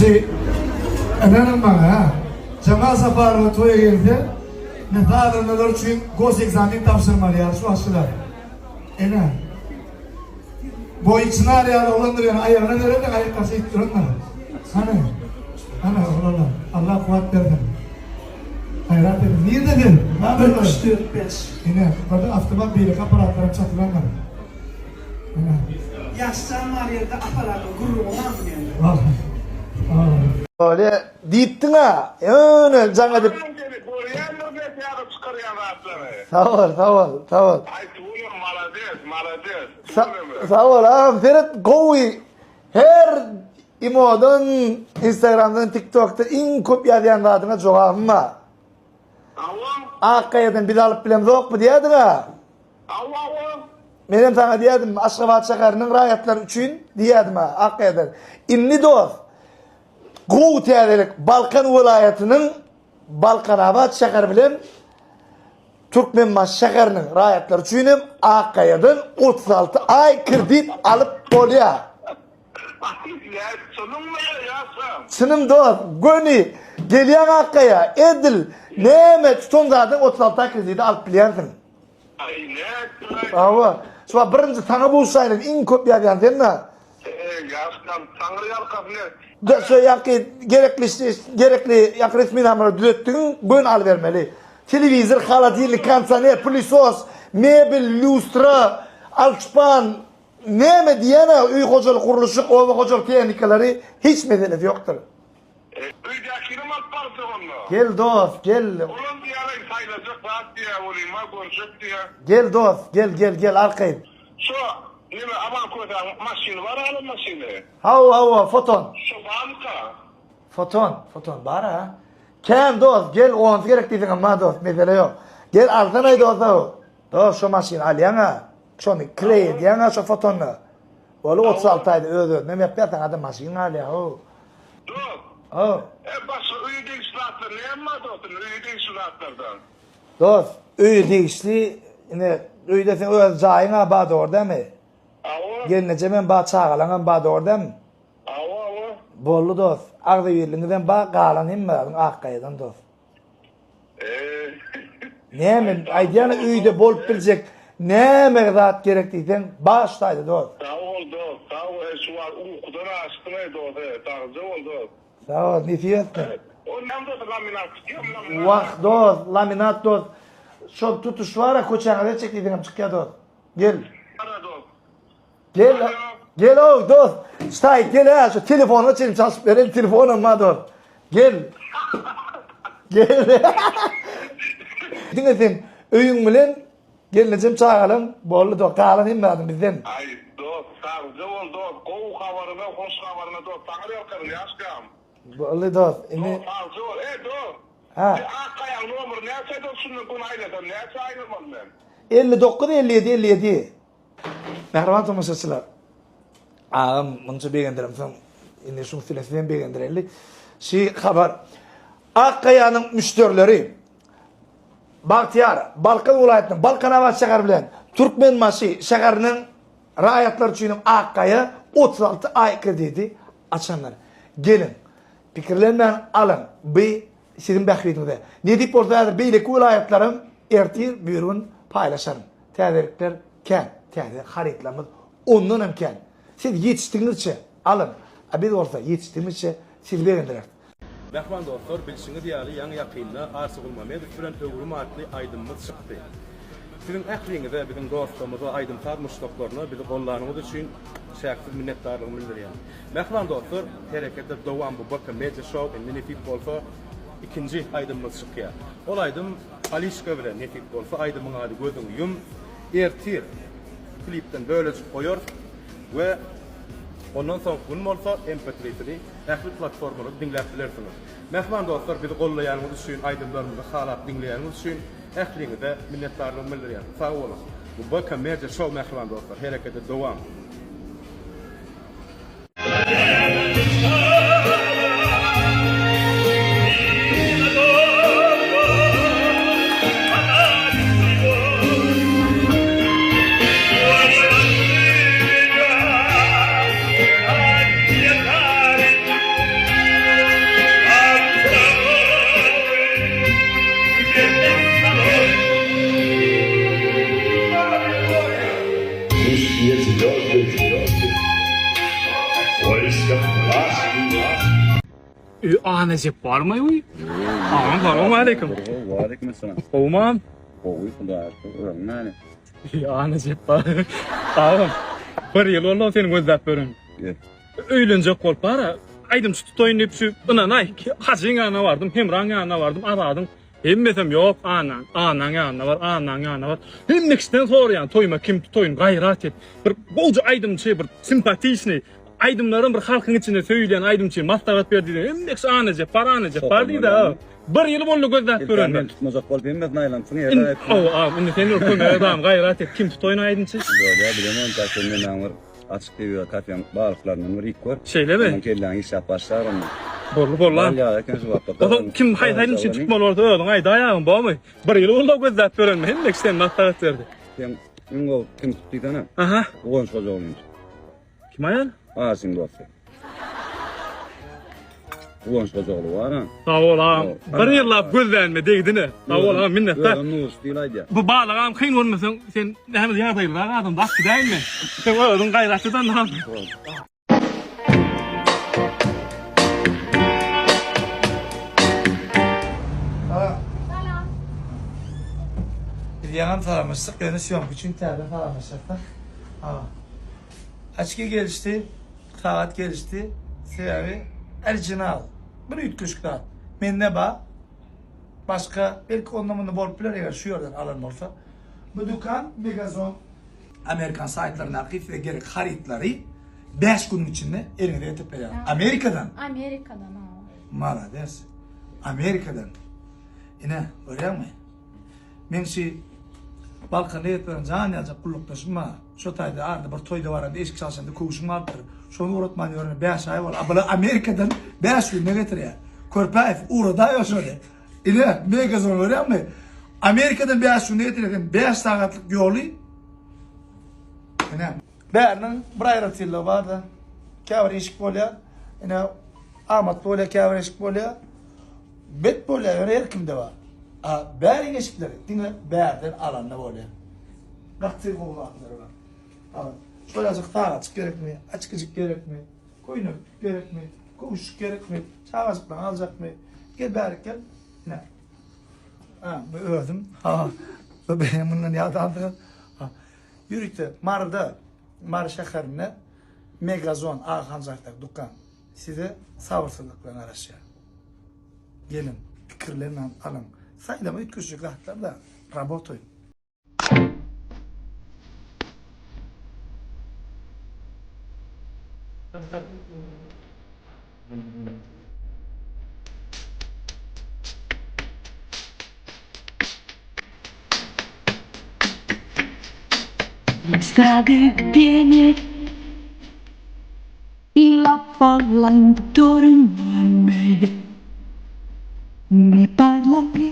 Şu ynanyň maňa ha. Jemal Saparowa toýa gelse, men sazandalar üçin gosekzamen tabşyrmaly ýaly şu bagşylar. Ene. Boýy çynar ýaly oglandyr ýöne aýagyna berende aýak daşy ýitip durandyr. Hany. Hany oglanlar. Allah kuwwat bersin. Gaýrat ediň. Nirde sen? Bir, üç, dört, beş. Ine, bir awtomat beýleki apparatlaram çatylandyr. Ýaşjan bar ýerde apparatyň gürrüňi barmy näme? Bolýa diýipdiň-ä, ýöne jaň edip. Seni görýändir men täze çykarýan zatlary. Sag bol, sag bol, sag bol. Aý tüweleme malades, malades. Tüweleme. Sag bol agam, seret gowy her imodan, instagramdan, tiktokdan iň köp ýazýan zadyňa jogabym bar. Hawa. Ak gaýadan biz alyp bilemzokmy diýýärdiň-ä. Hawa-hawa. Menem saňa diýerdim, Aşgabat şäheriniň raýatlary üçin diýerdim-ä, Akgaýadan. Indi dost, gowy täzelik, Balkan welaýatynyň Balkanabat şäheri bilen Türkmenbaşy şäheriniň raýatlary üçin hem Akgaýadan 36 aý kredit alyp bolýar. Çynym dost, göni gelýäň Akgaýa, edil näme tutan zadyň 36 aý kredidi alyp bilýänsiň. Hawa. Şu wagt birinji saňa buşlaýyn iň köp ýazýan sen-dä. Da şu ýaňky gerekli gerekli ýaňky resminamalary düzetdigiň göni alybermeli. Telewizor, holodilnik, kondisioner, pylesos, mebel, lýustra, alçypan, näme diýýän-ä öý hojalyk gurluşyk, oba hojalyk tehnikalary hiç meselesi ýokdur. Öýdäkinem alyp barjak onda. Gel dost, gel. Olam diýýär-eý, saýlajak zat diýýär, welin-ma görjek diýýär. Gel dost, gel, gel, gel arkaýyn. Şo, neme, Aman kösäň maşyny bar alan maşyny. Hawa, hawa, foton. Şo barmyka? Foton, foton bar-a. Kän dost, gel, onsy gerek diýseňem bar dost, mesele ýok. Gel alsanaý dost-ow. Dost, şo maşyny alýaň-a, şony kireý edýäň-a şo fotony. Ol 36 aýda öz-özüne ýapýar, saňa-da maşyn galýar-ow. Dost. How. E başga öýe degişli zatlar näme bar dost indi öýe degişli zatlardan. Dost, öýe degişli ine öýde seň öz jaýyň-a bar dogry dälmi? Hawa. Gelnejemem bar, çagalaňam bar dogry dälmi? Hawa, hawa. Boldy dost. Agzybirligiňizem bar, galan hemme zadyň Akgaýadan dost. Näme aýdýan öýde bolup biljek näme zat gerek diýseň baş taýda dost. Sag bol dost sag bol e şu wagt ukudan açdyň e dos e sagja bol dost. Sag bol nesip etsin. O näme dost laminat çykýamy laminat. Wah dost laminat dost şol tutuş bara köçäňe etjek diýseňem çykýa dost gel. Bara dost. Gel, gel ow dost. Ştaý gel ha şu telefonyňa çenli çalşyp bereli telefonam bar dost. Gel. Gel. Diňe sen öýüň bilen gelnejem çagalaň boldy dost. Galan hemme zadyň bizden. Aý dost sagja bol dost gowy habaryňa hoş habaryňa dost saňa ýalkasyn ýaşkam. Boldy dost indi. Dost sagja bol e dost. Ha. Ak gaýaň nomeri näçe dost şundan gün aýlasam näçe aýlamaly men. 59 57 57. Mähriban tomaşaçylar, agam munça begendiremsoň, indi şuň üstüne sizem begendireli. Şi habar Ak gaýanyň müşderileri Bagtyýar, Balkan welaýatynyň Balkanabat şäheri bilen Türkmenbaşy şäheriniň raýatlary üçin Ak gaýa 36 aý krediti açandyr. Geliň, pikirlenmän alyň. Bi siziň bähbidiňize. Nesip bolsa häzir beýleki welaýatlaram ertir, birigün paýlaşaryn. Täzelikler kän, täze harytlarymyz ondan hem kän. Siz ýetişdigiňizçe alyň, a biz bolsa ýetişdigimizçe sizi begendireris. Mähriban dostlar, bilşiňiz ýaly ýaňy ýakynda Arça Gulmamedow bilen Öwrüm atly aýdymymyz çykdy. Siziň ähliňize, biziň dostlarymyza, aýdym-saz muşdaklaryna bizi goldanyňyz üçin çäksiz minnetdarlygymy bildirýän. Mähriban dostlar, herekete dowam bu BK Media Show indi nesip bolsa ikinji aýdymymyz çykýar. Ol aýdym Alişka bilen nesip bolsa aýdymyň ady Gözüňi ýum. Ertir klipden bölejik goýarys we ondan soňky gün bolsa mp3-sini ähli platformalarda diňläp bilersiňiz. Mähriban dostlar bizi gollaýanyňyz üçin aýdymlarymyzy halap diňleýäniňiz üçin ähliňize minnetdarlygymy bildirýän. Sag boluň. Bu BK Media Show mähriban dostlar herekete dowam. Öý Anajep barmy öý? Agam salowmaleýkim. Waleýkim essalam. Gowmam? Gowy Hudaýa şükür. Özüň näle? Öý Anajep bar. Agam bir ýyl boldy seni gözläp ýören. Öýlenjek bolup bara aýdymçy tutaýyn diýip şu ynanaý Hajyň ýanyna bardym, Hemraň ýanyna bardym, Azadyň hemmesem ýok Annaň, Annaň ýanyna bar, Annaň ýanyna bar. Hemme kişiden soraýan toýuma kim tutaýyn gaýrat et. Bir gowja aýdymçy, bir simpatiçnyý Aýdymlarym bir halkyň içinde söýülýän aýdymçy maslahat ber diýdi. Hemme kişi Anna Jepbar, Anna Jepbar diýdi. Bir ýyl boldy gözläp ýörenime. Men tutmajak bolup hemmesini aýlanypsyň ýerde aýtdyň. Hawa agam indi sen bir kömek et agam gaýrat et kim tutaýyn aýdymçy. Bolýa bilemok entäk sen nemäň bir açyk tebigat kafeň balyklaryndan bir iýip gör. Şeýlemi? Ondan kelläň işläp başlar onda. Boldy boldy agam. Bal ýaly eken şu wagtda. Ozal kim haýsy aýdymçyny tutmaly bolsa özüň aýdaý agam bormy? Bir ýyl boldy gözläp ýörenime hemme kişi sen maslahat berdi. Sen iň gowy kim tut diýsene. Aha. Guwanç Hojaoglyny tut. Kim aýal? Asyň dosty. Guwanç Hojaguly bar-a. Sag bol agam. Bir ýyllap gözlänime degdine. Sag bol agam minnetdar. Özem Nurş diýil aýdýar. Bu balagam kyn görmeseň sen näme ýagdaýlyrak adam bak gidäýin men. Sen özüň gaýrat et onda. Salam. Salam. Biz ýaňam salamlaşdyk, ýöne syýomka üçin täzeden salamlaşjakda. Ha. Açki gelişdi, sagat gelişdi. Sebäbi original. Bir üýtgeşik zat. Mende bar. Başga belki onda munda bolup biler eger şu ýerden alan bolsa. Bu dükan Megazon Amerikan saýtlaryndaky size gerek harytlary 5 günüň içinde eliňize getirip berýär. Amerikadan. Amerikadan ha. Malades. Amerikadan. Ine, görýäňmi? Meň şi Balkanda gezip ýören jan ýaljak gullukdaşym bar. Şo taýda arada bir toýda baranda eşik çalşanda köwşüm galypdyr. Şony ugratman ýörene bäş aý boldy. A bular Amerikadan bäş günde getirýär. Körpäýew, ugradaý şony. Ine, Megazon görýäňmi? Amerikadan bäş günde getirýär. Sen bäş sagatlyk ýoly Ine. Bäriniň bir aýratynlygy bar-da. Käbir eşik bolýar. Ine, amatly bolýar, käbir eşik bolýar. Bet bolýar ýöne her kimde bar. A bäriň eşikleri diňe bärden alanda bolýar. Gaty gowy zatlary bar. A şoýajyk sagatjyk gerekmi, açkyjyk gerekmi, köýnek gerekmi, köwüşjik gerekmi, çagajyklaryňy aljakmy? Gel bärik gel. Ine. Ha, bu özüm. Ha. Bu benim mundan ýadansyňyz. Ha. Ýörite Maryda, Mary şäherinde Megazon Agahanjaýdaky dükan size sabyrsyzlyk bilen garaşýar. Geliň, pikirlenmän alyň. Saýlama üýtgeşjek zatlar-da, rabotaý. La folla intorno a me mi parla.